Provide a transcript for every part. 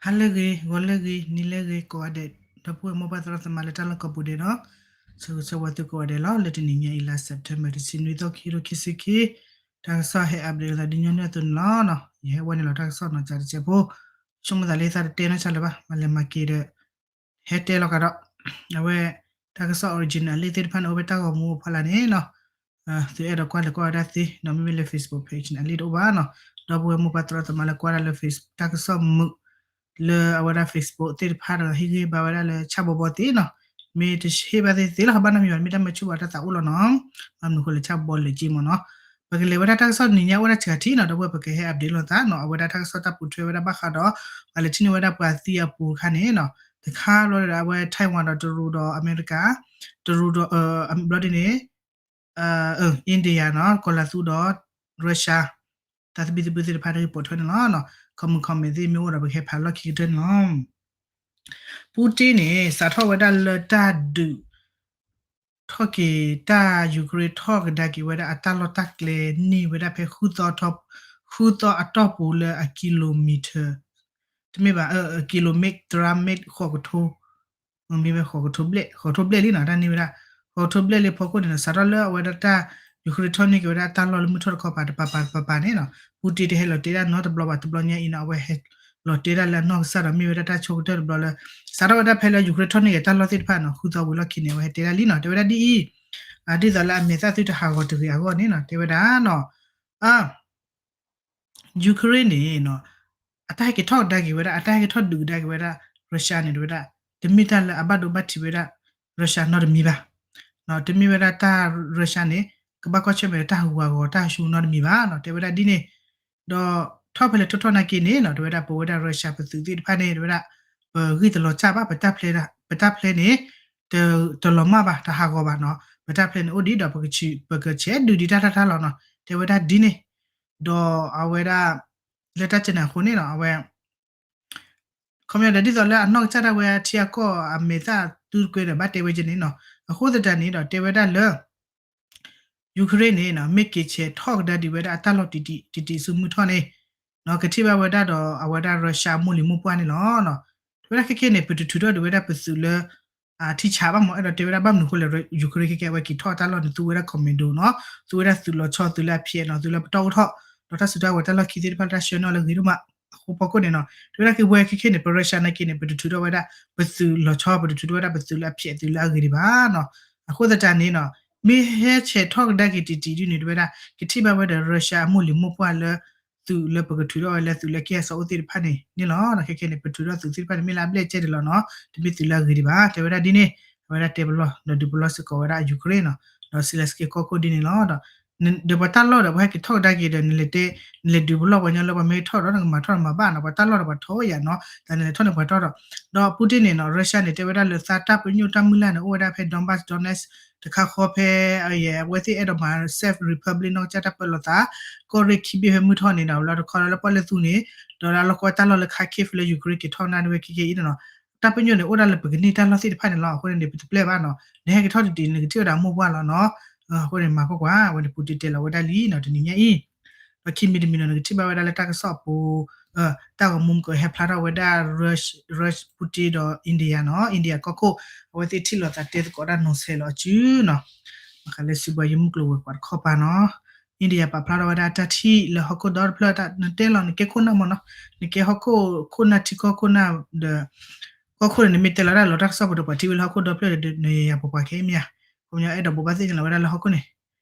ဟါလၢအဂ့ၤ, ဂီၤလၢအဂ့ၤ, နံၤလၢအဂ့ၤ ကိးဂၤဒဲး, ဒီပုၢ်ဝဲၢ်မိၢ်ပၢ်သရၣ်သမါလၢတၢ်လီၢ်ကိးပူၤဒဲးဒီး, ဆၢဂ့ၤဆၢဝါသုကိးဂၤဒဲးလီၤ. လၢတနံၤညါအံၤ လါ September တဆံနွံသီ ခံကထိခံဆံခံ, တၢ်ကစီၣ်ဟဲ update လိာ်သးဒ်ညီနုၢ်အသိးန့ၣ်လီၤ. ယဟဲဝဲန့ၣ်လီၤ တၢ်ကစီၣ်နီၤ ကးတစဲးဖိ, ဆိကမိၣ်သးလၢယသးတတဲနီတစဲးလၢၤဘၣ်, မၤလဲၤမၤက့ၤဒီး ဟဲတဲလီၤကဒီး, အဝဲ တၢ်ကစီၣ် original အလံာ်သ့ၣ်တဖၣ်န့ၣ် အိၣ်ဝဲတၢ်ဂီၤမူအဖီလာ်န့ၣ်နီၤ, သုအဲၣ်ဒိးကွၢ်လဲၤကွၢ်ဝဲဒၣ်သ့နီၤ, မ့မ့ၢ်လၢ Facebook page န့ၣ် အလံာ်တအိၣ်ဘၣ်နီၤ. ဒီပုၢ်ဝဲၢ်မိၢ်ပၢ်သရၣ်သမါလၢကွၢ်တၢ်လၢ Face တၢ်ကစီၣ်မုာ် လၢအဝဲဒၣ် Facebook သ့ၣ်တဖၣ်ဒီး ဟ့ၣ်ဂံၢ်ဘါဝဲဒၣ်လၢဆၣ်ဘီဘီသ့နီၤ, မ့ၢ်တဟ့ၣ်ဘၣ်သ့သ့လီၤ ဘၣ်နီတမံၤဘၣ်, မ့ၢ်တၢ်မၤဆူၣ်ဘၣ်တၢ်သးအိၣ်လီၤနီၤ, ဘၣ်မနုၤဃိလဲၣ် ဆၣ်ဘီဘီလၢာ်က့မ့ၢ်နီၤ. ပကလဲၤဝဲဒၣ်တၢ်ကစီၣ်တနံၤညါအိၣ်ဝဲဒၣ်ဆံးထံနီၤ, ဒီပုၢ်ဝဲၢ် ပကဟဲ update လိာ်သးနီၤ, အဝဲဒၣ်တၢ်ကစီၣ်တၢ်ပိာ်ထွဲဝဲဒၣ်ဘၣ်ဃးဒီး ပှၤလဲၤထံၣ်န့ၢ်ဝဲဒၣ်ပှၤသံအပူၤတခါန့ၣ်နီၤ, တခါဘျီဒီးအဝဲ Taiwan ဒီးတရူးဒီးအမဲရကၤ, တရူးဒီး ဘျီဒ်န့ၣ် India နီၤ, ကီၤလၤသူဒီး Russia တၢ်သဘံၣ်သဘုၣ်သ့ၣ်တဖၣ်တဂ့ၢ်ပိာ်ထွဲန့ၣ်လီၤ. ခီမုၣ် comment သ့ၣ်မ့ၢ်အိၣ်ဒီး ပကဟဲဖးလီၢ်ခံကတၢၢ်န့ၣ်လီၤ. Putin န့ၣ် စးထီၣ်ဝဲဒၣ်လၢတၢ်ဒုး ထီၣ်က့ၤတၢ် Ukraine ထီၣ်ကဒါက့ၤဝဲဒၣ်အတၢ်လီၢ်တၢ်ကျဲ န့ၢ်ဝဲဒၣ်ဖဲ ဃုသီအတီၢ်ပူၤလၢအ kilometer တမ့ၢ်ဘၣ် kilometer တရၣ်မ့ၣ် ဃိးကထိ မ့ၢ်ဝဲဃိးကထိဘျဲၣ် ဃိးကထိဘျဲၣ်လံနီၤ, တၢ်န့ၢ်ဝဲဒၣ် ဃိးကထိဘျဲၣ်လံအဖီခိၣ်န့ၣ်နီၤ, စးထီၣ်လၢအဝဲဒၣ်တၢ် Ukraine ထီၣ်န့ၢ်က့ၤဝဲဒၣ်အတၢ်လီၢ်လၢမုၢ်ထီၣ်တခီပၤတပၤပၤတပၤပၤန့ၣ်နီၤ, Putin တဟဲလီၤတဲဒၣ်နီတဘျီဘၣ်, တဘျီညါအံၤနီၤ အဝဲဟဲလီၤတဲဒၣ်လၢအနီၢ်ကစၢ်ဒီးမ့ၢ်ဝဲဒၣ်တၢ်ဆိကတၢၢ်တဘျီလၢ စးထီၣ်ဝဲဒၣ်ဖဲလၢ Ukraine ထီၣ်န့ၢ်က့ၤတၢ်လီၢ်သ့ၣ်တဖၣ်နီၤ, ဃုသီဝံၤလီၢ်ခံန့ၣ် အဝဲဟဲတဲဒၣ်လံနီၤ, တဲဝဲဒၣ်ဒ်အံၤ ဒ်သိးလၢအမဲာ်သၣ်သုတဟးဂီၤတဂ့ၤအဂီၢ်န့ၣ်နီၤ, တဲဝဲဒၣ်နီၤ Ukraine န့ၣ်နီၤ, အတၢ်ဟဲက့ၤထီၣ်ကဒါက့ၤဝဲဒၣ် အတၢ်ဟဲက့ၤထီၣ်ဒုးကဒါက့ၤဝဲဒၣ် Russia န့ၣ် တဲဝဲဒၣ် တမ့ၢ်တၢ်လၢအဘၣ်ဒိဘၣ်ထံးဝဲဒၣ် Russia နီတမံၤဘၣ်, တမ့ၢ်ဝဲဒၣ်တၢ် Russia န့ၣ် ကဘၣ်ကွၢ်ဆၢၣ်မဲာ်တၢ်ဟးဂူာ်ဟးဂီၤတၢ်ဟးဆူၣ်နီတမံၤဘၣ်နီၤ, တဲဝဲဒၣ်ဒ်န့ၣ်, ဒီးထီၣ်ဖဲလဲၣ်ထီၣ်ထီၣ်နာ်က့န့ၣ်နီၤ, တဲဝဲဒၣ်ပဝဲဒၣ် Russia ပသုးသ့ၣ်တဖၣ်န့ၣ် တဲဝဲဒၣ် ပဂံၢ်တလီၤစၢ်ဘၣ်, ပတၢ်ဖျဲန့ၣ် တလီၤမၢ်ဘၣ်, တဟးဂီၤဘၣ်နီၤ, ပတၢ်ဖျဲန့ၣ်အိၣ်ဒံးဒီး ပကဆဲးဒုးဒံးတၢ်တၢ်တၢ်လီၤနီၤ, တဲဝဲဒၣ်ဒ်န့ၣ်, ဒီးအဝဲဒၣ် လၢတၢ်ကဲန့ၣ်အဃိန့ၣ်နီၤ, အဝဲ ခီပညီဒီး ဒ်သိးလၢအနီၢ်ကစၢ်ဒၣ်ဝဲထံအကီၢ်အမဲာ်သၣ်သုတကွဲဒီး ဘၣ်တဲဝဲကဲန့ၣ်နီၤ, အဃိသတးန့ၣ်ဒီး တဲဝဲဒၣ်လၢ Ukraine န့ၣ်နီၤ, မ့ၢ်က့ၤဆဲးထီၣ်ကဒါဒံးဝဲဒၣ်အတၢ်လီၢ်တံၢ်တံၢ်ဆူမုၢ်ထီၣ်န့ၣ်နီၤ, ကထံၣ်ဘၣ်ဝဲဒၣ်ဒီးအဝဲဒၣ် Russia အမိၢ်လံၤမိၢ်ပှၢ်န့ၣ်လီၤ. တဲဝဲဒၣ်ခဲခဲန့ၣ် ပတထုးထီၣ်ဒံးဝဲဒၣ်ပသုးလၢ ထံဆးဘၣ်မ့ၢ်, အဲၣ်ဒိးတဲဝဲဒၣ်ဘၣ်မနုၤအဃိလဲၣ်, Ukraine ခဲခဲအဝဲက့ၤထီၣ်အတၢ်လီၢ်န့ၣ် သူဝဲဒၣ် commando နီၤ, သူဝဲဒၣ်သုးလီၤဆီသုးလၢအဖျဲးနီၤ, သုးလၢပတီၢ်အိၣ်ထီၣ်, ဒီးတၢ်စုတၢ်ဝဲၤတၢ်လီၢ်ခံသ့ၣ်တဖၣ်လၢတၢ်ဆှၢနီၤလၢအဂ့ၤဒိၣ်မး, အဃိဖီခိၣ်န့ၣ်နီၤ, တဲဝဲဒၣ်က့ၤဝဲခဲခဲန့ၣ် ပ Russia နာ်က့န့ၣ် ပတထုးထီၣ်ဝဲဒၣ် ပသုးလီၤဆီ ပတထုးထီၣ်ဝဲဒၣ်ပသုးလၢအဖျဲးသုးလၢအဂ့ၤဒံးဘၣ်နီၤ, အဃိသတးန့ၣ်နီၤ, မ့ၢ်ဟဲဆဲးထီၣ်ကဒါက့ၤတံၢ်တံၢ်ဒ်န့ၣ် တဲဝဲဒၣ် ကထံၣ်ဘၣ်ဝဲဒီး Russia အမိၢ်လံၤမိၢ်ပှၢ်လၢ သုးလၢပကထုးထီၣ်ဝဲလၢသုးလၢကဲအစီအိၣ်သ့ၣ်တဖၣ်န့ၣ်န့ၣ်လီၤ. ခဲခဲန့ၣ် ပထုးထီၣ်သုးသ့ၣ်တဖၣ်န့ၣ် မ့ၢ်လၢအဘျဲၣ်ကဲဒံးလီၤနီၤ, တမ့ၢ်သုးလၢအဂ့ၤဒံးဘၣ်, တဲဝဲဒၣ်ဒ်န့ၣ်, အဝဲဒၣ်တဲပလီၢ် ဒီးဒုးပလီၢ်စ့ၢ်ကီးဝဲဒၣ် Ukraine နီၤ, ဒီး Zelenskyy ကီၢ်ခိၣ်ဒ်န့ၣ်လီၤ. ဒီး ဒီးပှၤတၢ်လီၢ်ဒီး ပှၤဟဲက့ၤထီၣ်ကဒါက့ၤဒီး နလဲၤတဲ နလဲၤဒုးပလီၢ်ပှၤညီလၢပှၤမ့ၢ်ထီၣ်ဒီး နကမၤထီၣ်နမၤဘၣ်နီၤ, ပှၤတၢ်လီၢ်ဒီးပှၤထီၣ်ယၤနီၤ, တၢ်နလဲၤထီၣ်န့ၣ်ပှၤထီၣ်ဒီး, ဒီး Putin န့ၣ်နီၤ, Russia န့ၣ် တဲဝဲဒၣ်လၢသးတၢ်ပညိၣ်တၢ်မုၢ်လၢ်န့ၣ် အိၣ်ဝဲဒၣ်ဖဲ Donbas, Donetsk တခါဃီဖဲ အဝဲသ့ၣ်အဲၣ်ဒိးမၤ self republic နီၢ်ကစၢ်တၢ်ပၢလီၤသး ကီၢ်ရ့ၣ်ခံဘ့ၣ်ဖဲမုၢ်ထီၣ်န့ၣ်ဒီး လီၤတခီဒီးလၢပီၣ်လဲၣ်သူန့ၣ်, ဒီးလၢလီၢ်ကီတၢ်လီၢ်လၢ Kharkiv လၢ Ukraine က့ၤထီၣ်နၢ်ဒၣ်ဝဲခဲခဲအံၤန့ၣ်နီၤ, တၢ်ပညိၣ်န့ၣ် အိၣ်ဒၣ်လၢပကန့ၢ်တၢ်လီၢ်သ့ၣ်တဖၣ်န့ၣ်လီၤ. အဃိန့ၣ်န့ၣ် ပတပျဲဘၣ်နီၤ, နဟဲက့ၤထီၣ်တံၢ်တံၢ် နကထံၣ်ဝဲဒၣ်မိၢ်ပှၢ်လီၤနီၤ. အဃိန့ၣ် မၤကွၢ်ကွၢ် အဝဲန့ၣ် Putin တဲလီၤဝဲဒၣ်လံနီၤ တနံၤညါအံၤ. ဒီးခံမံၤတမံၤနီၤ နကထံၣ်ဘၣ်ဝဲဒၣ်လၢတၢ်ကစီၣ်အပူၤ တၢ်ဂီၤမူမုၢ်ကဟဲဖျါထီၣ်ဝဲဒၣ် Russia, Putin ဒီး India နီၤ, India ကီၢ်ခိၣ် အဝဲသ့ၣ်ထံၣ်လိာ်သးတဲသကိးဒၣ်နီၤဆဲးလီၤအစုနီၤ. မ့ၢ်ဃးလၢစံးဘှါယမုၢ်ကျိၤဝဲၤကွာ်တခီပၤနီၤ, India ပာ်ဖျါထီၣ်ဝဲဒၣ်တၢ်ထံၣ်လၢဟီၣ်ခိၣ်ဒီတဖျၢၣ် နတဲလီၤ နကဲခိၣ်နၢ်မ့ၢ်နီၤ, နကဲဟီၣ်ခိၣ် ခိၣ်နၢ်ထံကီၢ်ခိၣ်နၢ်ဒီး ကီၢ်ခိၣ်န့ၣ် နမ့ၢ်တဲလီၤဒၣ်လီၤတၢ်ကစီၣ်ပူၤဒီး ပှၤထံၣ်ဝဲလၢဟီၣ်ခိၣ်ဒီဖျၢၣ်ဒီး နယၤပှၤပှၤခဲအံၤမ့ၢ်ဧါ, ခီပညီအဲၣ်ဒိးဘိးဘၣ်သ့ၣ်ညါလီၤဝဲဒၣ်လၢဟီၣ်ခိၣ်န့ၣ်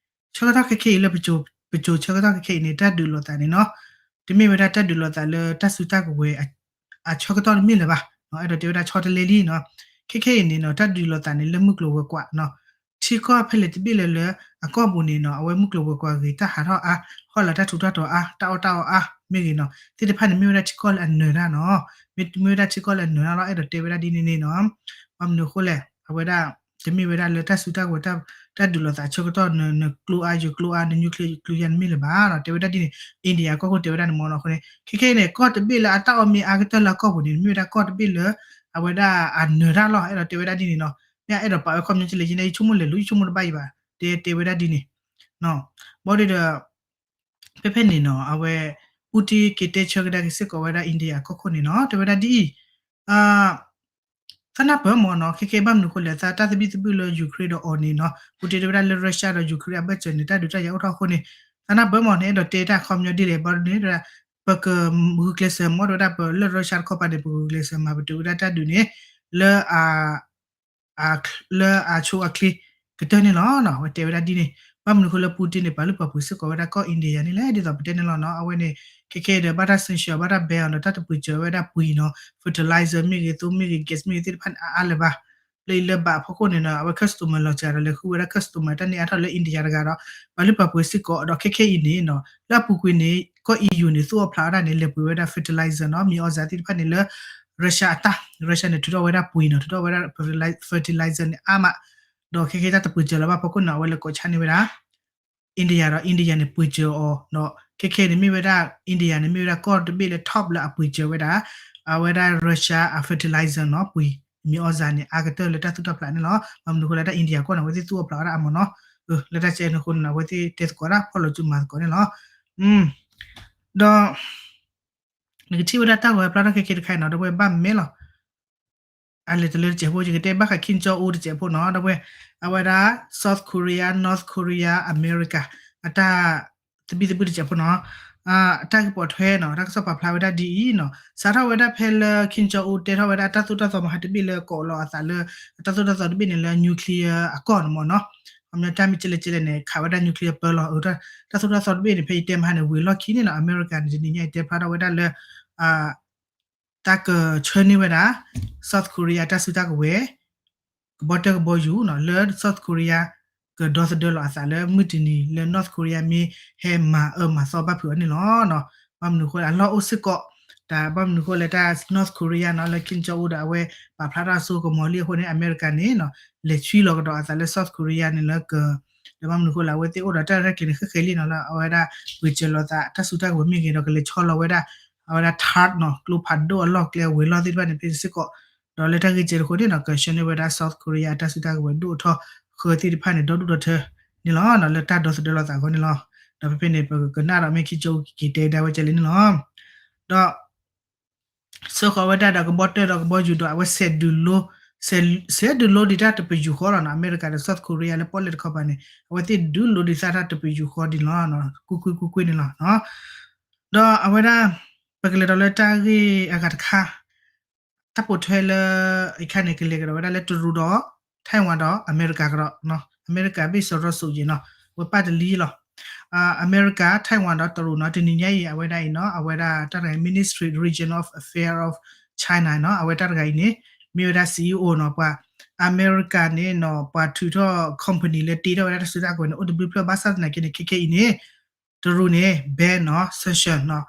ဆၢကတီၢ်ခဲခဲအံၤလၢ ပစိၤဆၢကတီၢ်ခဲခဲအံၤန့ၣ် တၢ်ဒုးလိာ်သးန့ၣ်နီၤ, တမ့ၢ်ဝဲဒၣ်တၢ်ဒုးလိာ်သးလၢတၢ်စုတၢ်ကဝဲၤအဆၢကတီၢ်တမ့ၢ်လၢၤဘၣ်, အဲၣ်ဒိးတဲဝဲဒၣ်ဆီတလဲလံနီၤ, ခဲခဲအံၤန့ၣ်နီၤ တၢ်ဒုးလိာ်သးန့ၣ် လၢမုၢ်ကျိၤဝဲၤကွာ်နီၤ, ထံကီၢ်ဖဲလဲၣ်တဘ့ၣ်လၢလၢအကီၢ်ပူၤန့ၣ်နီၤ အဝဲမုၢ်ကျိၤဝဲၤကွာ်ဂ့ၤ တၢ်ဟးထီၣ်အါ, ဟီၣ်လာ်တၢ်ထူးတၢ်တီၤအါ, တၢ်အီၣ်တၢ်အီအါ မ့ၢ်ဂ့ၤနီၤ, သ့ၣ်တဖၣ်န့ၣ် မ့ၢ်ဝဲဒၣ်ထံကီၢ်လၢအနၢၤတၢ်နီၤ, မ့ၢ်ဝဲဒၣ်ထံကီၢ်လၢအနၢၤတၢ်လီၤ အဲၣ်ဒိးတဲဝဲဒၣ်ဒ်န့ၣ်န့ၣ်နီၤ, ဘၣ်မနုၤအဃိလဲၣ် အဝဲဒၣ် တမ့ၢ်ဝဲဒၣ်လၢတၢ်စုတၢ်ကဝဲၤ တၢ်ဒုးလိာ်သးအဆၢကတီၢ် နကျိအါယကျိအါ နnuclearကျိယါန့ၣ်မ့ၢ်လၢၤဘၣ်နီၤ, တဲဝဲဒၣ်ဒ်န့ၣ်, India ကီၢ်ခိၣ်တဲဝဲဒၣ်န့ၣ်မ့ၢ်နီၤ, အဃိန့ၣ် ခဲခဲအံၤန့ၣ် ကီၢ်တဘ့ၣ်လၢအတၢ်အီၣ်မ့ၢ်အါကတၢၢ်လၢအကီၢ်ပူၤန့ၣ် မ့ၢ်ဝဲဒၣ်ကီၢ်တဘ့ၣ်လၢ အဝဲဒၣ်အနၢၤတၢ်လီၤ အဲၣ်ဒိးတဲဝဲဒၣ်ဒ်န့ၣ်နီၤ, မ့ၢ်အဲၣ်ဒိးပာ်ဝဲခီပညီကလဲၣ် ယန့ၣ် ယဆိကမိၣ်လဲၤလူၤ ယဆိကမိၣ်တဘၣ်အံၤဘၣ်, တဲတဲဝဲဒၣ်ဒ်န့ၣ်, ဘၣ်ဒီး ဖဲဖဲန့ၣ်နီၤ အဝဲ Putin က့ၤတဲဆၢကဒါက့ၤစ့ၢ်ကီးဝဲဒၣ် India အကီၢ်ခိၣ်န့ၣ်နီၤ တဲဝဲဒၣ်ဒ်အံၤ သးနၢ်ပၢၢ်မ့ၢ်နီၤ ခဲကဲဘၣ်မနုၤဃိလဲၣ် သးတၢ်သဘံၣ်သဘုၣ်လၢ Ukraine ဒီးအီၤန့ၣ်နီၤ Putin တဲဝဲဒၣ်လၢ Russia ဒီး Ukraine အဘၢၣ်စၢၤန့ၣ် တၢ်ဒုးတၢ်ယၤအိၣ်ထီၣ်အဃိန့ၣ် သးနၢ်ပၢၢ်မ့ၢ်န့ၣ် အဲၣ်ဒိးတဲတၢ်ခီပညီဒ်လဲၣ် ဘၣ်န့ၣ် ပကဂုာ်ကျဲးစၢးမ့ၢ်တဲဝဲဒၣ်ပလၢ Russia တခီပၤန့ၣ် ပကဂုာ်ကျဲးစၢးမၤပတုာ်ဝဲဒၣ်တၢ်ဒုးန့ၣ် လၢ လၢအဆိအချ့ကတၢၢ်န့ၣ်လီၤ. အဝဲတဲဝဲဒၣ်ဒ်န့ၣ် ဘၣ်မနုၤဃိလၢ Putin န့ၣ် ပာ်လုၢ်ပာ်ပှ့ၤစ့ၢ်ကီးဝဲဒၣ်ကီၢ် India န့ၣ်လဲၣ် ဒ်သိးပတဲန့ၣ်လီၤနီၤ အဝဲန့ၣ် ခဲခဲဒီးဘၣ်တၢ် sanction ဘၣ်တၢ် ban အီၤဒီးတၢ်တပှ့ၤစၢၤဝဲဒၣ်ပှ့ၤနီၤ fertilizer မ့ၢ်ဂ့ၤ သိမ့ၢ်ဂ့ၤ gas မ့ၢ်ဂ့ၤသ့ၣ်တဖၣ်န့ၣ် အါအါလၢၤဘၣ် လၢအံၤလၢဘၣ်အဖီခိၣ်န့ၣ်နီၤ အဝဲ customer လီၤစှၤဒီးလဲၤဃုဝဲဒၣ် customer တၢ်န့ၢ်အါထီၣ်လၢ India တဂၤဒီး ပာ်လုၢ်ပာ်ပှ့ၤစ့ၢ်ကီးဒီးခဲခဲအံၤန့ၣ်နီၤ လၢအပူၤကွံာ်န့ၣ် ကီၢ် E U န့ၣ် သူၣ်အီၣ်ဖျးအီၣ်ဒၣ်န့ၣ် လဲၤပှ့ၤဝဲဒၣ် fertilizer နီၤ မံၤအီစၤသ့ၣ်တဖၣ်န့ၣ်လၢ Russia အတၢ် Russia န့ၣ် ထုးထီၣ်ဝဲဒၣ်ပှ့ၤနီၤ ထုးထီၣ်ဝဲဒၣ် fertilizer န့ၣ်အါမး ဒီးခဲခဲတၢ်တပှ့ၤစၢၤလၢၤဘၣ်ဖီခိၣ်န့ၣ် အဝဲလဲၤကိးဆါန့ၢ်ဝဲဒၣ် India ဒီး India န့ၣ် ပှ့ၤစၢၤအီၤဒီး ခဲခဲန့ၣ်မ့ၢ်ဝဲဒၣ် India န့ၣ် မ့ၢ်ဝဲဒၣ်ကီၢ်တဘ့ၣ်လၢ top လၢအပှ့ၤစၢၤဝဲဒၣ် အဝဲဒၣ် Russia အ fertilizer နီၤ ပှ့ၤမံၤအီစၤန့ၣ် အါကတၢၢ်လၢတၢ်သူၣ်တၢ်ဖျးန့ၣ်လီၤ. ဘၣ်မနုၤဃိလၢတၢ် India ကီၢ်န့ၣ် အဝဲသ့ၣ်သူၣ်အီၣ်ဖျးအီၣ်ဒၣ်အါမးနီၤ လၢတၢ်ကဲန့ၣ်အဃိန့ၣ် အဝဲသ့ၣ်တဲသကိးတၢ်ဖီၣ်လိာ်စုမၤသကိးန့ၣ်လီၤ. ဒီး နကထံၣ်ဝဲဒၣ်တၢ်ဂီၤဖျါထီၣ်ခဲခဲတခါအံၤနီၤ ဒီပုၢ်ဝဲၢ်ဘၣ်မ့ၢ်လီၤ အလဲၤတလၢတစဲးဖိ ယကတဲဘၣ်ဃး Kim Jong Un တစဲးဖိနီၤ ဒီပုၢ်ဝဲၢ် အဝဲဒၣ် South Korea North Korea America အတၢ်သဘံၣ်သဘုၣ်တစဲးဖိနီၤ အတၢ်ဂ့ၢ်ပိာ်ထွဲနီၤ တၢ်ကစီၣ်ပာ်ဖျါဝဲဒၣ်ဒ်အံၤနီၤ စးထီၣ်ဝဲဒၣ်ဖဲလၢ Kim Jong Un တဲထီၣ်ဝဲဒၣ်အတၢ်သိၣ်တၢ်သီမဟါတဘ့ၣ်လၢကိးလီၤအသးလၢ အတၢ်သိၣ်တၢ်သီတဘ့ၣ်န့ၣ်လၢ nuclear အကီၢ်န့ၣ်မ့ၢ်နီၤ ခီပညီတၢ်မ့ၢ်ကဲလဲၣ်ကဲလဲၣ်န့ၣ် ခးဝဲဒၣ် nuclear ပၢလီၤ တၢ်သိၣ်တၢ်သီတဘ့ၣ်န့ၣ် ဖဲယတဲမဟါန့ၣ် ဝံၤလီၢ်ခံန့ၣ်နီၤ အမဲရကၤန့ၣ် တနံၤညါအံၤတဲဖျါထီၣ်ဝဲဒၣ်လၢ တၢ်ကဆှၢန့ၢ်ဝဲဒၣ် South Korea တၢ်စုတၢ်ကဝဲၤ ကဘီတၢၢ်ကဘီယူၤနီၤ လၢ South Korea ကဒီသဒၢလီၤအသးလၢမုၢ်တနံၤလၢ North Korea မ့ၢ်ဟဲမၤအၢမၤသီဘၣ်ဖုးအီၤန့ၣ်လီၤ. ဘၣ်မနုၤအဃိလၢအလီၢ်အိၣ်စ့ၢ်ကီး တၢ်ဘၣ်မနုၤအဃိလၢတၢ် North Korea နီၤ လၢ Kim Jong Un ဒီးအဝဲပာ်ဖျါထီၣ်အစိကမီၤလံအဃိန့ၣ် အမဲရကၤန့ၣ်နီၤ လဲၤဆွံလီၤကဒီးအသးလၢ South Korea န့ၣ်လၢက ဒီးဘၣ်မနုၤအဃိလၢအဝဲသ့ၣ်အိၣ်ဒီးတၢ်ရဲၣ်ကျဲၤန့ၣ်ဃဲဃဲလံနီၤ လၢအဝဲဒၣ်ပှ့ၤစၢၤလီၤသးတၢ်စုတၢ်ကဝဲၤမ့ၢ်ဂ့ၤဒီး ကလဲၤဆီလီၤဝဲဒၣ် အဝဲဒၣ် THAAD နီၤ ကျိဖးဒိၣ်အလီၢ်ကျဲအဝဲၤလီၢ်သ့ၣ်တဖၣ်န့ၣ် ဖဲစ့ၢ်ကီး ဒီးလၢတၢ်ဂ့ၢ်ကဲတဃိန့ၣ်နီၤ ကဆှၢန့ၢ်ဝဲဒၣ် South Korea အတၢ်စုတၢ်ကဝဲၤဒိၣ်ထီၣ်ဃၢသ့ၣ်တဖၣ်န့ၣ် ဒီဒူၣ်ဒီထၢန့ၣ်လီၤ. လၢတၢ်ဒီသဒၢလီၤသးအဂီၢ်န့ၣ်လီၤ. ဒီးဖဲဖဲန့ၣ် ပကနၣ်ဒီးမ့ၢ် Kim Jong Un က့ၤတဲဒၣ်ဝဲကဲလဲၣ်န့ၣ်လီၤ. ဒီး ဆှၢဃီၤဝဲဒၣ်ဒီးကဘီတၢၢ်ဒီးကဘီယူၤဒီး အဝဲဆဲးဒုးလိ ဆဲးဒုးလိဒံးတၢ်တပယူာ်ဃီလီၤနီၤ အမဲရကၤဒီး South Korea လၢပီၣ်လဲၣ်တခီပၤန့ၣ် အဝဲသ့ၣ်ဒုးလိဒံးသၣ်တၢ်တပယူာ်ဃီဒံးလီၤ. ကွ့ၢ်ကွ့ၢ်ကွ့ၢ်ကွ့ၢ်န့ၣ်လီၤ. ဒီးအဝဲဒၣ် ပကလဲၤဒီးလၢတၢ်ဂ့ၢ်အဂၤတခါ တၢ်ပိာ်ထွဲလၢ အခါန့ၣ် ကလဲၤကဒီးဝဲဒၣ်လၢတရူးဒီး Taiwan ဒီးအမဲရကၤကဒီး အမဲရကၤဘ့ၣ်စီၤရီစိးယံၤနီၤ ဝဲပၢ်တလံလီၤ. အမဲရကၤ Taiwan ဒီးတရူးနီၤ တနံၤညါအံၤ အဝဲဒၣ်အံၤနီၤ အဝဲဒၣ်တၢ်တဂၤအံၤ Ministry Regional of Affairs of China နီၤ အဝဲတၢ်တဂၤအံၤန့ၣ် မ့ၢ်ဝဲဒၣ် CEO နီၤ ပှၤ အမဲရကၤန့ၣ်နီၤ ပှၤထုးထီၣ် company လၢတ့ထီၣ်ဝဲဒၣ်တၢ်စုတၢ်ကဝဲၤန့ၣ် အိၣ်တဘျုးဖျၢၣ်ဘၣ်ဆၣ်သနာ်က့န့ၣ် ခဲခဲအံၤန့ၣ် တရူးန့ၣ် ban နီၤ sanction နီၤ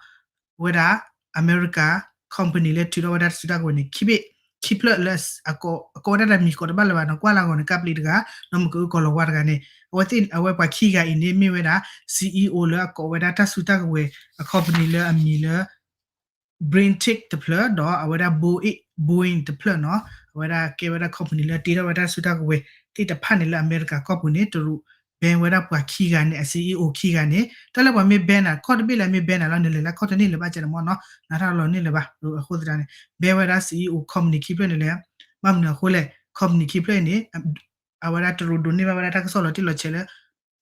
ဝဲဒၣ် အမဲရကၤ company လၢထုးထီၣ်ဝဲဒၣ်တၢ်စုတၢ်ကဝဲၤန့ၣ် ခံဘ့ၣ် ခံဖျၢၣ်လၢ အကိးဝဲဒၣ်တၢ်မံၤကိးတဘၣ်လၢၤဘၣ်နီၤ ကွၢ်လၢအဂီၢ်န့ၣ် ကၢ်ပျံၤတဂၤ ဒီးမုၢ်ကအုကီၤလီၤဝါတဂၤန့ၣ် အဝဲသ့ၣ် အဝဲပှၤခံဂၤအံၤန့ၣ် မ့ၢ်ဝဲဒၣ် CEO လၢအကိးဝဲဒၣ်တၢ်စုတၢ်ကဝဲၤအ company လၢအမံၤလၢ BlackRock တဖျၢၣ် ဒီးအဝဲဒၣ် Boeing တဖျၢၣ်နီၤ အဝဲဒၣ်ကဲဝဲဒၣ် company လၢတ့ထီၣ်ဝဲဒၣ်တၢ်စုတၢ်ကဝဲၤသ့ၣ်တဖၣ်န့ၣ်လၢအမဲရကၤကီၢ်ပူၤန့ၣ် တရူး ban ဝဲဒၣ်ပှၤခံဂၤန့ၣ် အ CEO ခံဂၤန့ၣ် တၢ်လၢပှၤမ့ၢ် ban နၤ ကီၢ်တဘ့ၣ်လၢအမ့ၢ် ban နၤလီၤ နလဲၤလၢကီၢ်တန့ၢ်လၢၤဘၣ်ကဲန့ၣ်မ့ၢ်နီၤ နၤတၢ်လီၤန့ၢ်လၢၤဘၣ် အဃိသတးန့ၣ် ban ဝဲဒၣ် CEO company ခံဖျၢၣ်န့ၣ်လဲၣ် ဘၣ်မနုၤအဃိလဲၣ် company ခံဖျၢၣ်အံၤန့ၣ် အဝဲဒၣ်တရူးဒိးန့ၢ်ဘၣ်ဝဲဒၣ်တၢ်ကစီၣ်လီၤတံၢ်လီၤဆဲးလၢ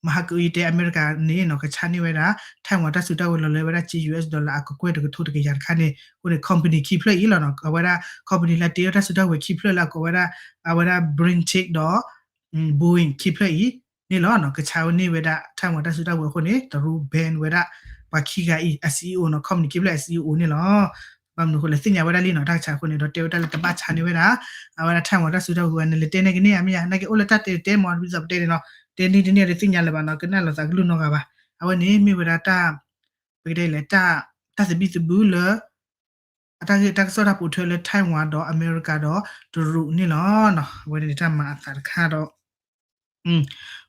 မဟါကအုယတဲအမဲရကၤန့ၣ်နီၤ ကဆါန့ၢ်ဝဲဒၣ် Taiwan တၢ်စုတၢ်ကဝဲၤလီၤလၢဝဲဒၣ်က့ US dollar အကကွဲၢ်တကထိတကယၤတခါန့ၣ် အဃိန့ၣ် company ခံဖျၢၣ်အံၤလီၤနီၤ အဝဲဒၣ် company လၢတ့ထီၣ်တၢ်စုတၢ်ကဝဲၤခံဖျၢၣ်လၢအကိးဝဲဒၣ် အဝဲဒၣ် BlackRock ဒီး Boeing ခံဖျၢၣ်အံၤန့ၣ်လီၤနီၤ ကဆါန့ၢ်ဝဲဒၣ် Taiwan တၢ်စုတၢ်ကဝဲၤအဃိန့ၣ် တရူး ban ဝဲဒၣ် ပှၤခံဂၤအံၤ အ CEO နီၤ company ခံဖျၢၣ်အ CEO န့ၣ်လီၤ ဘၣ်မနုၤအဃိလဲၣ် သ့ၣ်ညါဝဲဒၣ်လံနီၤ တၢ်ကဆါအဃိန့ၣ် ဒီးတဲဝဲဒၣ်လၢ တဘၣ်ဆါန့ၢ်ဝဲဒၣ် အဝဲဒၣ် Taiwan တၢ်စုတၢ်ကဝဲၤ နလဲၤတဲန့ၢ်ကန့ၢ်ဧါ မ့ၢ်ဧါ နာ်က့အိၣ်လၢတၢ်တဲတဲမ့ၢ် ဒ်သိးပတဲန့ၣ်နီၤ တဲန့ၢ်တန့ၢ်ဒီးသ့ၣ်ညါလၢၤဘၣ်နီၤ ကနၣ်လိာ်သးကလုၢ်နီတဂၤဘၣ် အဝဲန့ၣ်မ့ၢ်ဝဲဒၣ်တၢ် ပကတဲလဲၣ် တၢ်သဘံၣ်သဘုၣ်လၢ အတၢ်ဂ့ၢ်တၢ်ကစီၣ်တၢ်ပိာ်ထွဲလၢ Taiwan ဒီးအမဲရကၤဒီးတရူးန့ၣ်လီၤ. အဝဲန့ၣ်တၢ်မၤအသးတခါဒီး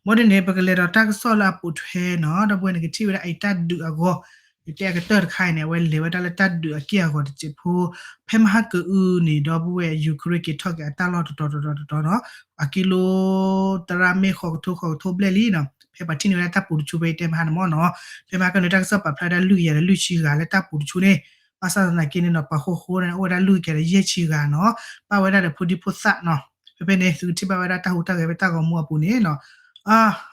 ဘၣ်ဒ်န့ၣ် ပကလဲၤဒီးတၢ်ကစီၣ်လၢအပိာ်ထွဲနီၤ ဒီပုၢ်ဝဲၢ်န့ၣ် ကထံၣ်ဝဲဒၣ်အံၤတၢ်ဒုးအဂီၢ် ယတဲအကတၢၢ်တခါအံၤန့ၣ် အဝဲလဲၤဝဲဒၣ်လၢတၢ်ဒုးအက့ၢ်အဂီၤတစဲးဖိ ဖဲမဟါကအုန့ၣ် ဒီပုၢ်ဝဲၢ် Ukraine က့ၤထီၣ်က့ၤအတၢ်လီၢ်တတီၤတတီၤတတီၤနီၤ အကံလိ သရၣ်မ့ၢ်ဃီကထိဃီကထိဘျဲၣ်လံနီၤ ဖဲပှၤထံၣ်န့ၢ်ဝဲဒၣ်တၢ်ပူၤတဆူဖဲအတဲမဟါန့ၣ်မ့ၢ်နီၤ, ဖဲမဟါကန့ၣ် တၢ်ကစီၣ်ပာ်ဖျါဝဲဒၣ်လွံၢ်ကယၤဒီးလွံၢ်ဆံဂၤလၢတၢ်ပူၤတဆူန့ၣ်, ဘၣ်ဆၣ်သနာ်က့န့ၣ်နီၤ ပှၤဃိဃိန့ၣ် အိၣ်ဝဲဒၣ်လွံၢ်ကယၤဒီးယဲၢ်ဆံဂၤနီၤ, ပာ်ဝဲဒၣ်ဒီးဖိဒံဖိသၣ်နီၤ, ဖဲဖဲန့ၣ် သုကထံၣ်ဘၣ်ဝဲဒၣ်တၢ်ဟူးတၢ်ဂဲၤဖဲတၢ်ဂီၤမူအပူၤန့ၣ်နီၤ,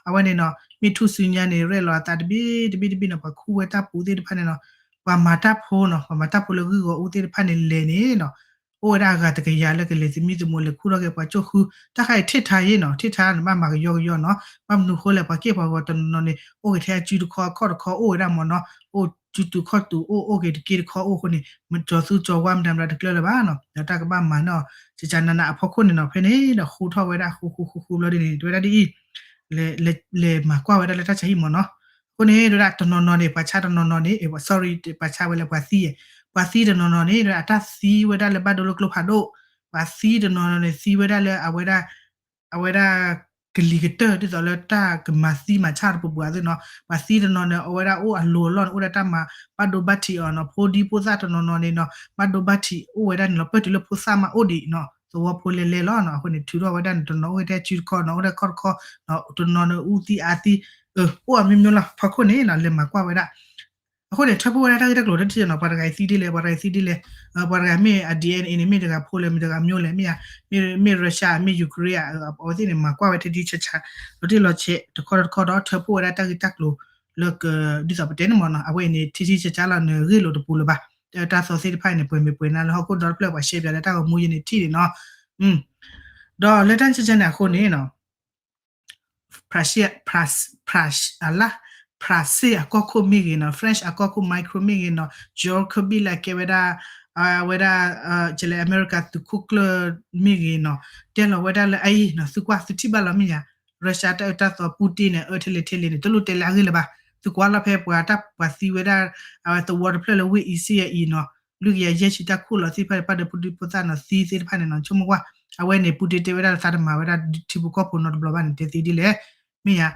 အဝဲန့ၣ်နီၤ မ့ၢ်ထူၣ်စုညါန့ၣ် ရဲၣ်လီၤအသးတဘ့ၣ်တဘ့ၣ်တဘ့ၣ်နီၤ, ပှၤခူၣ်ဝဲတၢ်ပူၤသ့ၣ်တဖၣ်န့ၣ်နီၤ, ပှၤမၤတၢ်ဖိနီၤ, ပှၤမၤတၢ်ဖိလၢဂုၢ်ဂီၤအူသ့ၣ်တဖၣ်န့ၣ်လဲၤန့ၣ်နီၤ, အိၣ်ဝဲဒၣ်အဂၤတကယၤလၢကလဲၤသမံသမိးလဲၤခူၣ်ထီၣ်က့ၤပှၤကၠိၣ်ဃု, တၢ်ခါအံၤထံၣ်ထါယ့ၣ်နီၤ, ထံၣ်ထါန့ၣ် ဘၣ်မၤကယီကယီနီၤ, ဘၣ်မနုၤဃိလဲၣ် ပှၤက့ၢ်ပှၤဂီၤတနီၤနီၤန့ၣ် အိၣ်က့ၤထဲအစုတခီအခီၣ်တခီအိၣ်ဝဲဒၣ်မ့ၢ်နီၤ, အိၣ်စုတုၤခီၣ်တုၤအိၣ် အိၣ်က့ၤတက့ၢ်တခီအိၣ်အဃိန့ၣ် မ့ၢ်ကၠီၤသူကၠီၤဝါမတၤမတၤတကျၢၤလၢၤဘၣ်နီၤ, ဒီးတၢ်ကဘၣ်မၤနီၤ, ကကနနအဖီခိၣ်န့ၣ်နီၤ, ဖဲန့ၣ်ဒီးဃူထီၣ်ဝဲဒၣ်ဃူဃူဃူဃူဘျီဒ်န့ၣ် တဲဝဲဒၣ်ဒ်အံၤ လဲၤမၤကွၢ်ဝဲဒၣ်လၢတၢ်ဆါဟံၣ်မ့ၢ်နီၤ, အဃိန့ၣ် တဲဝဲဒၣ်တနီၤနီၤန့ၣ် ပှၤဆါတနီၤနီၤန့ၣ် sorry ပှၤဆါဝဲလၢပှၤသံ, ပှၤသံတနီၤနီၤန့ၣ် အတၢ်သံဝဲဒၣ်လၢဘၣ်ဒိလၢကျိဖးဒိၣ်, ပှၤသံတနီၤနီၤန့ၣ် သံဝဲဒၣ်လၢအဝဲဒၣ် အဝဲဒၣ် ကလံၤကတၢၢ် ဒ်သိးလၢတၢ်ကမၤသံမၤဆါတပူၤပူၤအသိးနီၤ, ပှၤသံတနီၤန့ၣ် အဝဲဒၣ်အိၣ်အလိၤအလီၢ်န့ၣ် အိၣ်ဒၣ်တၢ်မၤဘၣ်ဒိဘၣ်ထံးအီၤနီၤ, ဖိဒံဖိသၣ်တနီၤနီၤန့ၣ်နီၤ ဘၣ်ဒိဘၣ်ထံးအိၣ်ဝဲဒၣ်န့ၣ်လီၤ, ပၢၢ်တုၤလၢဖိသၣ်မးအိၣ်ဒံးနီၤ, သဝီဖိလဲၤလဲၤလီၤနီၤ, အဃိန့ၣ် ထုးထီၣ်ဝဲဒၣ်န့ၣ် တနီၤအိၣ်က့ၤထဲစုတခီနီၤ, အိၣ်ထဲခီၣ်တခီနီၤ, တနီၤန့ၣ်အူသံအါသံ, အိၣ်အမျိုးမျိုးလီၤ, ဖီခိၣ်န့ၣ်နီၤ လဲၤမၤကွၢ်ဝဲဒၣ် အဃိန့ၣ် ထၢဖှိၣ်ဝဲဒၣ်တၢ်ဂ့ၢ်တၢ်ကျိၤတထံၣ်နီၤ, ပှၤတဂၤအံၤသံဒ်လဲၣ် ပှၤတဂၤအံၤသံဒ်လဲၣ်, ပှၤတဂၤမ့ၢ်အ DNA န့ၣ် မ့ၢ်တဂၤဖိလဲၣ် မ့ၢ်တဂၤမျိုးလဲၣ် မ့ၢ်ဧါ, မ့ၢ် Russia မ့ၢ် Ukraine ဧါ, အဝဲသ့ၣ်န့ၣ် မၤကွၢ်ဝဲထဲဒ်ဆါဆါ, လီၤတံၢ်လီၤဆဲးတခီတခီဒီး ထၢဖှိၣ်ဝဲဒၣ်တၢ်ဂ့ၢ်တၢ်ကျိၤလၢက ဒ်သိးပတဲန့ၣ်မ့ၢ်နီၤ, အဝဲအံၤန့ၣ် ထံထံဆါဆါလီၤ နဂ့ၢ်လိာ်တပူၤလၢၤဘၣ်, တၢ်သီသ့ၣ်တဖၣ်အံၤန့ၣ် ပှဲၤမ့ၢ်ပှဲၤနၤလၢဟီၣ်ခိၣ်ဒီတဖျၢၣ် ပှၤရှဲပၠးလၢတၢ်ဂီၤမူယဲန့ၣ်ထံၣ်န့ၣ်နီၤ ဒီးလၢတၢ်ဆါဆါန့ၣ်အဃိန့ၣ်နီၤ Prussia အလါ Prussia အကီၢ်ခိၣ်မ့ၢ်ဂ့ၤနီၤ, French အကီၢ်ခိၣ် Macron မ့ၢ်ဂ့ၤနီၤ, George Kirby လၢအကဲဝဲဒၣ် အဝဲဒၣ် ကလဲၣ် အမဲရကၤသုးခိၣ်ကျၢၢ်မ့ၢ်ဂ့ၤနီၤ, တဲလီၤဝဲဒၣ်လၢအအံၤနီၤ သုကွၢ်သုထံၣ်ဘၣ်လီၤမ့ၢ်ဧါ, Russia တၢ်အၢတၢ်သီ Putin န့ၣ် အၢထဲလဲၣ်ထဲလဲၣ်န့ၣ် တလိၣ်တဲလၢအဂ့ၢ်လၢၤဘၣ်, သုကွၢ်လီၤဖဲပှၤတၢ်ပှၤသံဝဲဒၣ် အဝဲသဝီတဖျၢၣ်လၢဝ့ၢ်အံၤစ့ၢ်အံၤနီၤ, လွံၢ်ကယၤယဲၢ်ဆံတၢ်ခူၣ်လီၤသ့ၣ်တဖၣ်န့ၣ် ပၣ်ဒိဖိဒံဖိသၣ်နီၤ သံသ့ၣ်တဖၣ်န့ၣ်နီၤ ဆိကမိၣ်ကွၢ်, အဝဲန့ၣ် Putin တဲဝဲဒၣ်လၢသးတမၤဝဲဒၣ်ထံဖိကီၢ်ဖိနီတဘျီဘၣ်န့ၣ် တဲသ့ဒ်လဲၣ်, မ့ၢ်ဧါ,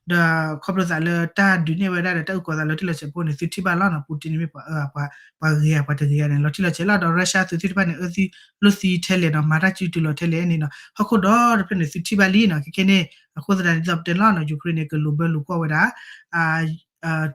ဒီးခီဖျိသးလၢတၢ်ဒုးနဲၣ်ဝဲဒၣ်ဒီးတၢ်အုၣ်ကီၤသးလၢတ့ၢ်လီၤဆဲးဖိန့ၣ် သုထံၣ်ဘၣ်လီၤနီၤ, Putin န့ၣ်မ့ၢ်ပှၤ ပှၤဂ့ၤဧါ ပှၤတဂ့ၤဧါန့ၣ် လီၤတံၢ်လီၤဆဲးလီၤ, ဒီး Russia သုးသ့ၣ်တဖၣ်န့ၣ် အၢသံလိၣ်သံထဲလဲၣ်နီၤ မၤတၢ်စုတုၤလီၤထဲလဲၣ်န့ၣ်နီၤ ဟီၣ်ခိၣ်ဒီတဖျၢၣ်န့ၣ် သုထံၣ်ဘၣ်လံနီၤ, ခဲခဲန့ၣ် အဃိသတးန့ၣ် ဒ်သိးပတဲလီၤနီၤ Ukraine န့ၣ် ကလူၤဘၢလူၤကွီၢ်ဝဲဒၣ်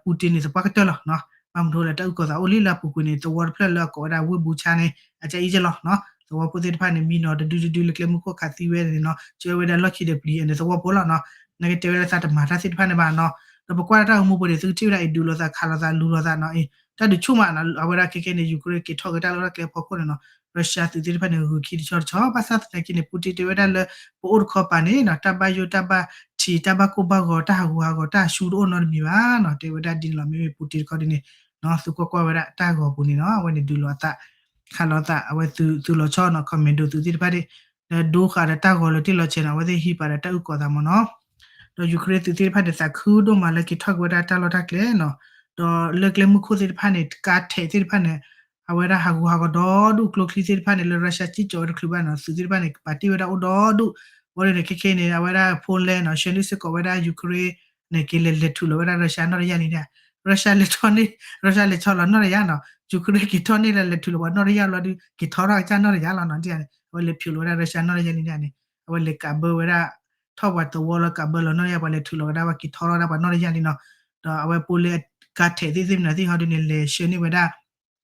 Putin န့ၣ် သပှၢ်ကတၢၢ်လီၤနီၤ, ဘၣ်မနုၤလဲၣ် တၢ်အုၣ်ကီၤသးအိၣ်လံလၢအပူၤကွံာ်န့ၣ် သဝီတဖျၢၣ်လၢအကိးဝဲဒၣ်ဝ့ၢ်ဘူဆါန့ၣ် အကအံကလီၤနီၤ, သဝီဖိသ့ၣ်တဖၣ်န့ၣ် မံနီၤတဒုတဒုလၢကျဲမုၢ်ခိၣ်ခးသံဝဲန့ၣ်နီၤ, ကၢဝဲဒၣ်လီၢ်ခံဒီးပျံၤန့ၣ် သဝီဖိလီၤနီၤ, နကတဲဝဲဒၣ်သးတမၤတၢ်သ့ၣ်တဖၣ်န့ၣ်ဘၣ်နီၤ, ဒီးပကွၢ်လၢတၢ်ဂီၤမူပူၤန့ၣ် သုကထံၣ်ဝဲဒၣ်အံၤ ဒုးလိာ်သးခးလိာ်သးလူၤလိာ်သးနီၤ, တၢ်ဒုးဆူၣ်မးနီၤ, အဝဲဒၣ်ခဲခဲန့ၣ် Ukraine က့ၤထီၣ်က့ၤတၢ်လီၢ်တၢ်ကျဲဖီခိၣ်န့ၣ်နီၤ, Russia သုးသ့ၣ်တဖၣ်န့ၣ် ဂုၤခံတဆီတဆီ ဘၣ်ဆၣ်သနာ်က့န့ၣ် Putin တဲဝဲဒၣ်လၢ ပအိၣ်တခီပၤန့ၣ်နီၤ တၢ်ဘၣ်ယိၣ်တၢ်ဘၣ်ထံး တၢ်ဘၣ်ကိၢ်ဘၣ်ဂီၤ တၢ်ဟးဂူာ်ဟးဂီၤ တၢ်အရှူတအိၣ်နီတမံၤဘၣ်နီၤ, တဲဝဲဒၣ်ဒ်န့ၣ်လီၤ, မ့မ့ၢ် Putin တခီဒ်န့ၣ်နီၤ, သုကွၢ်ကွၢ်ဝဲဒၣ်တၢ်ဂီၤပူၤန့ၣ်နီၤ, အဝဲန့ၣ်ဒုးလိာ်အသး ခးလိာ်သး အဝဲသုးလီၤဆီနီၤ commando သုးသ့ၣ်တဖၣ်န့ၣ် ဒီးဒိဃာ်ဒီးတၢ်ဂီၤလၢတ့ၢ်လီၤဆဲးနီၤ, အဝဲသ့ၣ်ဟံးပာ်ဒီးတၢ်အုၣ်ကီၤသးမ့ၢ်နီၤ, ဒီး Ukraine သုးသ့ၣ်တဖၣ်န့ၣ် သးခုဒိၣ်မးလၢက့ၤထီၣ်က့ၤဝဲဒၣ်တၢ်လီၢ်တၢ်ကျဲနီၤ, ဒီးလၢကျဲမုၢ်ခိၣ်သ့ၣ်တဖၣ်န့ၣ် ကါထဲးသ့ၣ်တဖၣ်န့ၣ် အဝဲဒၣ်ဟးဂူာ်ဟးဂီၤဒီဒူၣ် ကျိချံသ့ၣ်တဖၣ်န့ၣ် လၢ Russia စံၣ်ကၠီၤဝဲတချုးဘၣ်နီၤ, သုးသ့ၣ်တဖၣ်န့ၣ် ကပာ်တ့ၢ်ဝဲဒၣ်အိၣ်ဒီဒူၣ်, ဝံၤဒီးန့ၣ် ခဲခဲန့ၣ် အဝဲဒၣ် Poland နီၤ ဆှၢန့ၢ်စ့ၢ်ကီးဝဲဒၣ် Ukraine န့ၣ် က့ၤလဲၤလဲၤထုးလီၤဝဲဒၣ် Russia နီၣ်တယၢ်လံန့ၣ်, Russia လဲၤထီၣ်န့ၢ် Russia လဲၤဆီလီၤနီၣ်တယၢ်နီၤ, Ukraine က့ၤထီၣ်န့ၢ်လၢလဲၤထုးလီၤပှၤနီၣ်တယၢ်လီၤဒီး က့ၤထီထီၣ်ကစၢ်နီၣ်တယၢ်လီၤနီၤ, န့ၣ် အဝဲလဲၤဖျိးလီၤဝဲဒၣ် Russia နီၣ်တယၢ်လံန့ၣ်, အဝဲလဲၤကးဘၢဝဲဒၣ် ထီၣ်ပှၤသဝီလီၤ ကးဘၢလီၤနီၣ်တယၢ် ပှၤလဲၤထုးလီၤဝဲဒၣ် ပှၤက့ၤထီထီၣ်ဝဲဒၣ်ပှၤနီၣ်တယၢ်လံနီၤ, ဒီးအဝဲ Poland ကါထဲးသ့ၣ်သ့ၣ်မနုၤသ့ၣ်ဟီဒ်န့ၣ် လဲၤဆှၢန့ၢ်ဝဲဒၣ်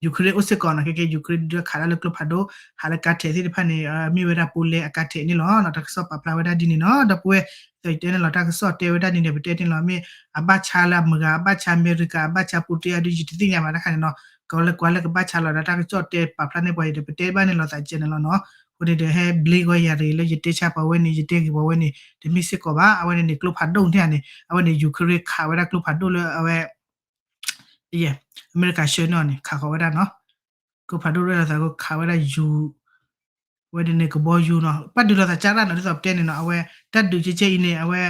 Ukraine အိၣ်စ့ၢ်ကီးနီၤ, ခဲကဲ Ukraine ဒုးခးတၢ်လၢကျိဖးဒိၣ် ဟးလၢကါထဲးသ့ၣ်တဖၣ်န့ၣ် မ့ၢ်ဝဲဒၣ် Poland အကါထဲးန့ၣ်လီၤနီၤ, တၢ်ကစီၣ်ပာ်ဖျါဝဲဒၣ်ဒ်န့ၣ်နီၤ, ဒီပုၢ်ဝဲၢ် ယတဲန့ၣ်လီၤ တၢ်ကစီၣ်တဲဝဲဒၣ်ဒ်န့ၣ် ပတဲန့ၣ်လီၤ, မ့ၢ်အဘၣ်ဆါလၢအမုၢ်ဂၤ အဘၣ်ဆါအမဲရကၤ အဘၣ်ဆါ Putin အဒုး ယတသ့ၣ်ညါဘၣ်တခါန့ၣ်နီၤ, ကလၢကွၢ်လၢကဘၣ်ဆါလီၤဒီး တၢ်ကစီၣ်တဲပာ်ဖျါန့ၢ်ပှၤအံၤဒီး ပတဲဘၣ်န့ၣ်လီၤသးကဲန့ၣ်လီၤနီၤ, အဃိန့ၣ်ဒီး ဟဲဘျ့ကီယၤတဂ့ၤလၢယတဲဆါပှၤဝဲန့ၣ် ယတဲဂ့ၤပှၤဝဲန့ၣ် တမ့ၢ်စ့ၢ်ကီးဘၣ်, အဝဲန့ၣ်န့ၣ် ကျိဖးဒိၣ်န့ၣ်ဧါန့ၣ် အဝဲန့ၣ် Ukraine ခးဝဲဒၣ်ကျိဖးဒိၣ်လၢအဝဲ အမဲရကၤဆှၢန့ၢ်အီၤန့ၣ် ခးဃီၤဝဲဒၣ်နီၤ, ကျိဖးဒိၣ်ရဲၣ်လီၤသးကခးဝဲဒၣ်ယူၤ ဝဲဒၣ်န့ၣ်ကဘီယူၤနီၤ, ဘၣ်ဒုးလီၤသးကၢ်ရၣ်နီၤ, ဒ်သိးပတဲန့ၣ်နီၤ, အဝဲ တၢ်ဒုးကဲကဲအံၤန့ၣ် အဝဲ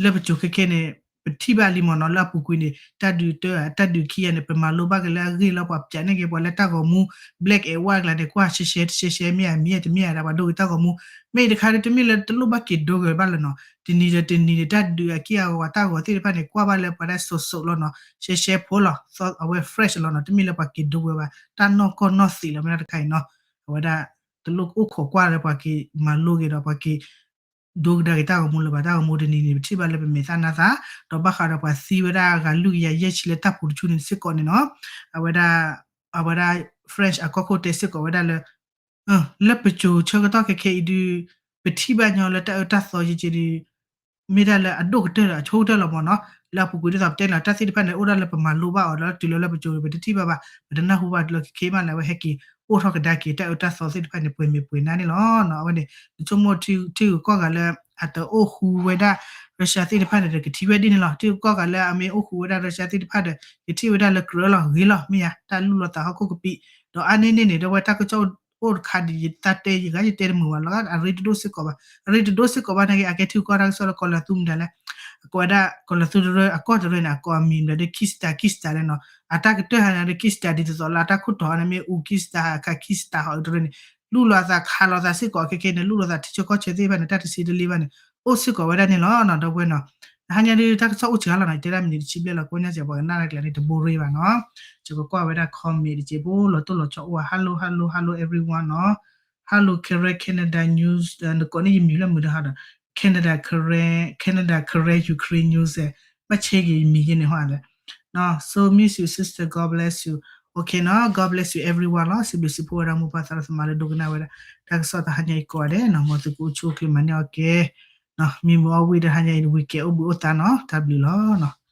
လၢပစိၤခဲခဲန့ၣ် ပထံၣ်ဘၣ်လံမ့ၢ်နီၤ, လၢအပူၤကွံာ်န့ၣ် တၢ်ဒုးတၢ တၢ်ဒုးခံဂၤန့ၣ် ပမၤလိဘၣ်က့ၤလၢအဂ့ၢ်လီၤ, ပှၤပၠးန့ၢ်က့ၤပှၤလၢတၢ်ဂီၤမူ black and white ကျါန့ၣ် ကွၢ်ရှဲရှဲတရှဲရှဲ မ့ၢ်ဧါ မ့ၢ်တမ့ၢ်ဧါဒၣ် ပှၤဒိဂ့ၤတၢ်ဂီၤမူ, မ့ၢ်အံၤတခါဒီး တမ့ၢ်လၢတလိၣ်ဘၣ်က့ၤဒိဂ့ၤဘၣ်လၢၤနီၤ, တနံၤဒီးတနံၤန့ၣ် တၢ်ဒုးအက့ၢ်အဂီၤတၢ်ဂီၤသ့ၣ်တဖၣ်န့ၣ် ကွၢ်ဘၣ်လၢပှၤဒၣ်စိၤစိၤလီၤနီၤ, ရှဲရှဲဖိလီၤ, အဝဲ fresh လီၤနီၤ, တမ့ၢ်လၢပှၤက့ၤဒိဝဲဘၣ်, တၢ်နီၢ်ကီၢ်နီၢ်သံးလီၤ မ့ၢ်ဒၣ်တခါအံၤနီၤ, အဝဲဒၣ် တလိၣ်အိၣ်ခိးကွၢ်လၢပှၤက့ၤမၤလိဂ့ၤဒီး ပှၤက့ၤ ဒိကဒါက့ၤတၢ်ဂီၤမူလၢၤဘၣ်. တၢ်ဂီၤမူတနံၤန့ၣ် ပထံၣ်ဘၣ်လၢပမဲာ်သၣ်နါသး, ဒီးဘၣ်ဃးဒီးပှၤသံဝဲဒၣ်အဂၤလွံၢ်ကယၤယဲၢ်ဆံလၢတၢ်ပူၤတဆူန့ၣ်စ့ၢ်ကီးန့ၣ်နီၤ, အဝဲဒၣ် အဝဲဒၣ် French အကီၢ်ခိၣ်တဲစ့ၢ်ကီးဝဲဒၣ်လၢ လၢပစိၤဆၢကတီၢ်ခဲခဲအံၤဒုး ပထံၣ်ဘၣ်ညီလၢတၢ်အၢတၢ်သီယဲၢ်က့ၤဒုး မ့ၢ်ဒၣ်လၢအဒိၣ်ကတၢၢ်ဒီးအဆိကတၢၢ်လီၤမ့ၢ်နီၤ. လၢအပူၤကွံာ်ဒ်သိးပတဲန့ၣ်လီၤ တၢ်သ့ၣ်တဖၣ်န့ၣ် အိၣ်ဒၣ်လၢပမၤလိဘၣ်အီၤဒီးတုၤလၢလၢပစိၤန့ၣ် ပတထံၣ်ဘၣ်ဘၣ်, ပတနၢ်ဟူဘၣ်လၢခဲခဲမးလၢအဝဲဟဲက့ၤအိၣ်ထီၣ်ကဒါက့ၤတၢ်အၢတၢ်သီသ့ၣ်တဖၣ်န့ၣ် ပှဲၤမ့ၢ်ပှဲၤနါန့ၣ်လီၤ. အဝဲန့ၣ် နဆိကမိၣ်ထံဂုၤကီၢ်ဂၤလၢ အတအိၣ်ဃူဝဲဒၣ် Russia သ့ၣ်တဖၣ်န့ၣ်ဒီး ကထံၣ်ဝဲဒ်န့ၣ်လီၤ. ထံဂုၤကီၢ်ဂၤလၢအမ့ၢ်အိၣ်ဃူဝဲဒၣ် Russia သ့ၣ်တဖၣ်ဒီး ကထံၣ်ဝဲဒၣ်လၢကြၢးလီၤ ဂ့ၤလီၤ မ့ၢ်ဧါ, တၢ်လူၢ်လိာ်သးဟီၣ်ခိၣ်ကပံာ်, ဒီးအါန့ၢ်န့ၣ်န့ၣ် ဒီးဝဲတၢ်ကစီၣ်အိၣ်တခါဒ်ယသးတဲ ယဂၤယတဲတမုာ်ဘၣ်လီၤ အရ့တဒိၣ်စ့ၢ်ကီးဘၣ်, အရ့တဒိၣ်စ့ၢ်ကီးဘၣ်နာ်က့ အကဲထံဂုၤကီၢ်တၢ်ကစီၣ်လၢကီၢ်လၢသူမတၤလဲၣ်, အကိးဝဲဒၣ်ကီၢ်လၢသူတရၢ အကီၢ်တရၢန့ၣ် အကိးအမံၤဘျီဒီး Kista Kista လဲၣ်နီၤ, အတၢ်ကတၢၢ်ဟါန့ၣ်ဒီး Kista ဒ်သိးသိးလၢအတၢ်ခိၣ်တီၤန့ၣ်မ့ၢ်အူ Kista ဟးခး Kista ဟီၣ်အတရၢန့ၣ် လူၢ်လိာ်သးခးလိာ်သးစ့ၢ်ကီးခဲခဲန့ၣ် လူၢ်လိာ်သးထံဆၢကီၢ်ဆၢသ့ၣ်တဖၣ်န့ၣ် တၢ်တဆံတလ့ဘၣ်န့ၣ် အိၣ်စ့ၢ်ကီးဝဲဒၣ်န့ၣ်လီၤနီၤ ဒီပုၢ်ဝဲၢ်နီၤ. တဟါညါဒုးတၢ်ကစီၣ်အိၣ်စှၤလီၤနီၤ ယတဲဒၣ်မနုၤတဆံဘျဲၣ်လီၤ ကိးညါစဲးပှၤကနၣ်တၢ်ကျဲၤန့ၣ် တဘိရ့ဘၣ်နီၤ. ယကကွၢ်ဝဲဒၣ် comment တက့ၢ် ဖိလီၤတိၢ်လီၤဆီအိၣ်ဧါ hello hello hello everyone နီၤ. Hello Karen Canada news နကိးန့ၢ်ယမံၤလၢမုာ်တဟါဒီး Canada Karen Canada Karen Ukraine news ဘၣ်ဆဲက့ၤယမံၤယဲန့ၣ်ဟီဧါ So miss you sister, God bless you. Okay နီၤ God bless you everyone လီၤ. စံးဘျုးစံးဖှိၣ်ဝဲဒၣ်မိၢ်ပၢ်သရၣ်သမါလၢဒိကနၣ်ဝဲဒၣ် တၢ်ကစီၣ်တဟါညါအံၤကိးဂၤဒဲးနီၤ မ်သုကအိၣ်ဆူၣ်အိၣ်ချ့မၤန့ၢ်အီၤကဲ မံမုာ်အီၣ်ဝံၣ်တဟါညါအံၤ weekend အိၣ်ဘှံးအိၣ်သါနီၤ တၢ်ဘျုးလီၤနီၤ.